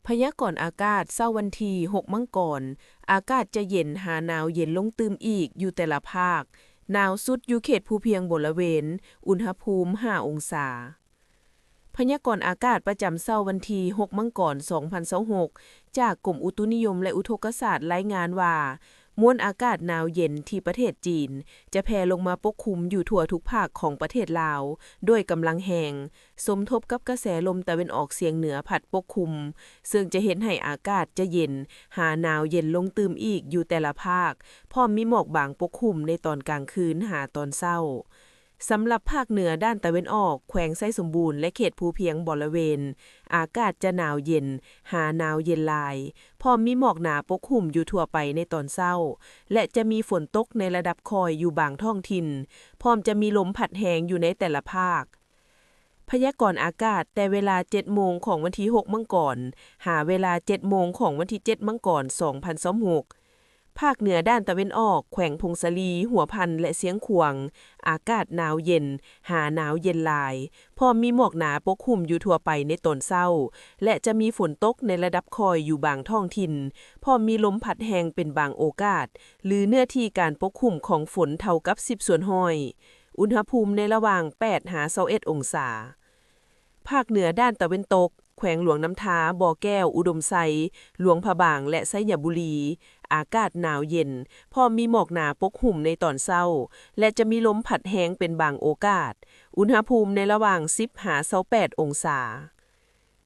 ພະຍາກອນອາກາດ ເຊົ້າວັນທີຫົກມັງກອນ, ອາກາດຈະເຢັນຫາໜາວເຢັນລົງຕື່ມອີກຢູ່ແຕ່ລະພາກ, ໜາວສຸດຢູ່ເຂດພູພຽງບໍລະເວນ, ອຸນຫະພູມຫ້າອົງສາ. ພະຍາກອນອາກາດປະຈຳເຊົ້າວັນທີຫົກມັງກອນ ສອງພັນຊາວຫົກ ຈາກກົມອຸຕຸນິຍົມ ແລະ ອຸທົກກະສາດລາຍງານວ່າ, ມວນອາກາດໜາວເຢັນທີ່ປະເທດຈີນ ຈະແຜ່ລົງມາປົກຄຸມຢູ່ທົ່ວທຸກພາກຂອງປະເທດລາວ ດ້ວຍກຳລັງແຮງ, ສົມທົບກັບກະແສລົມຕາເວັນອອກສຽງເໜືອພັດປົກຄຸມ, ເຊິ່ງຈະເຮັດໃຫ້ອາກາດຈະເຢັນຫາໜາວເຢັນລົງຕື່ມອີກຢູ່ແຕ່ລະພາກ, ພ້ອມມີໝອກບາງປົກຄຸມໃນຕອນກາງຄືນຫາຕອນເຊົ້າ. ສຳລັບພາກເໜືອດ້ານຕາເວັນອອກ, ແຂວງໄຊສົມບູນ ແລະ ເຂດພູພຽງບໍລະເວນ, ອາກາດຈະໜາວເຢັນ ຫາໜາວເຢັນຫຼາຍ, ພ້ອມມີໝອກໜາປົກຄຸມຢູ່ທົ່ວໄປໃນຕອນເຊົ້າ ແລະ ຈະມີຝົນຕົກໃນລະດັບຄ່ອຍຢູ່ບາງທ້ອງຖິ່ນ, ພ້ອມຈະມີລົມພັດແຮງຢູ່ໃນແຕ່ລະພາກ. ພະຍາກອນອາກາດແຕ່ເວລາເຈັດໂມງຂອງວັນທີຫົກມັງກອນ ຫາເວລາເຈັດໂມງຂອງວັນທີເຈັດມັງກອນ ສອງພັນຊາວຫົກ. ພາກເໜືອດ້ານຕາເວັນອອກ, ແຂວງຜົ້ງສາລີ, ຫົວພັນ ແລະ ຊຽງຂວາງ, ອາກາດໜາວເຢັນ ຫາໜາວເຢັນຫຼາຍ, ພ້ອມມີໝອກໜາປົກຄຸມຢູ່ທົ່ວໄປໃນຕອນເຊົ້າ ແລະ ຈະມີຝົນຕົກໃນລະດັບຄ່ອຍຢູ່ບາງທ້ອງຖິ່ນ, ພ້ອມມີລົມພັດແຮງເປັນບາງໂອກາດ ຫຼື ເນື້ອທີ່ການປົກຄຸມຂອງຝົນເທົ່າກັບສິບສ່ວນຮ້ອຍ, ອຸນຫະພູມໃນລະຫວ່າງແປດຫາຊາວເອັດອົງສາ. ພາກເໜືອດ້ານຕາເວັນຕົກ, ແຂວງຫຼວງນ້ຳທາ, ບໍ່ແກ້ວ, ອຸດົມໄຊ, ຫຼວງພະບາງ ແລະ ໄຊຍະບູລີ, ອາກາດໜາວເຢັນ, ພ້ອມມີໝອກໜາປົກຫຸ້ມໃນຕອນເຊົ້າ ແລະ ຈະມີລົມພັດແຮງເປັນບາງໂອກາດ, ອຸນຫະພູມໃນລະຫວ່າງສິບຫາຊາວແປດອົງສາ.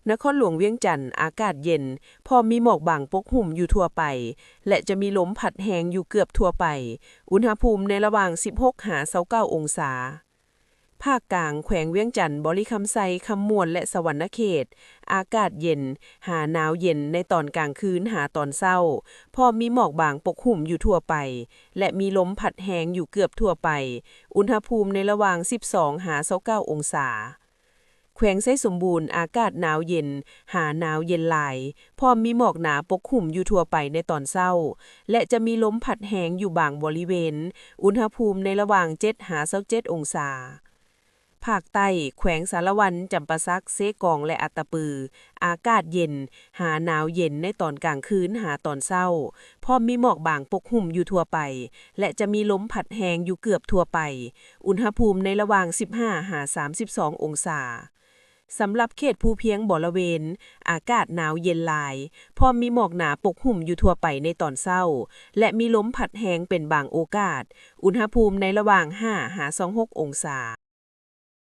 ນະຄອນຫຼວງວຽງຈັນ, ອາກາດເຢັນ, ພ້ອມມີໝອກບາງປົກຫຸ້ມຢູ່ທົ່ວໄປ ແລະ ຈະມີລົມພັດແຮງຢູ່ເກືອບທົ່ວໄປ, ອຸນຫະພູມໃນລະຫວ່າງສິບຫົກຫາຊາວເກົ້າອົງສາ. ພາກກາງ, ແຂວງວຽງຈັນ, ບໍລິຄຳໄຊ, ຄຳມ່ວນ ແລະ ສະຫວັນນະເຂດ, ອາກາດເຢັນ ຫາໜາວເຢັນໃນຕອນກາງຄືນຫາຕອນເຊົ້າ, ພ້ອມມີໝອກບາງປົກຫຸ້ມຢູ່ທົ່ວໄປ ແລະ ມີລົມພັດແຮງຢູ່ເກືອບທົ່ວໄປ, ອຸນຫະພູມໃນລະຫວ່າງສິບສອງຫາຊາວເກົ້າອົງສາ. ແຂວງໄຊສົມບູນ, ອາກາດໜາວເຢັນ ຫາໜາວເຢັນຫຼາຍ, ພ້ອມມີໝອກໜາປົກຫຸ້ມຢູ່ທົ່ວໄປໃນຕອນເຊົ້າ ແລະ ຈະມີລົມພັດແຮງຢູ່ບາງບໍລິເວນ, ອຸນຫະພູມໃນລະຫວ່າງເຈັດຫາຊາວເຈັດອົງສາ. ພາກໃຕ້, ແຂວງສາລະວັນ, ຈຳປາສັກ, ເຊກອງ ແລະ ອັດຕະປື, ອາກາດເຢັນ ຫາໜາວເຢັນໃນຕອນກາງຄືນຫາຕອນເຊົ້າ, ພ້ອມມີໝອກບາງປົກຫຸ້ມຢູ່ທົ່ວໄປ ແລະ ຈະມີລົມພັດແຮງຢູ່ເກືອບທົ່ວໄປ, ອຸນຫະພູມໃນລະຫວ່າງສິບຫ້າຫາສາມສິບສອງອົງສາ. ສຳລັບເຂດພູພຽງບໍລະເວນ, ອາກາດໜາວເຢັນຫຼາຍ, ພ້ອມມີໝອກໜາປົກຫຸ້ມຢູ່ທົ່ວໄປໃນຕອນເຊົ້າ ແລະ ມີລົມພັດແຮງເປັນບາງໂອກາດ, ອຸນຫະພູມໃນລະຫວ່າງຫ້າຫາຊາວຫົກອົງສາ.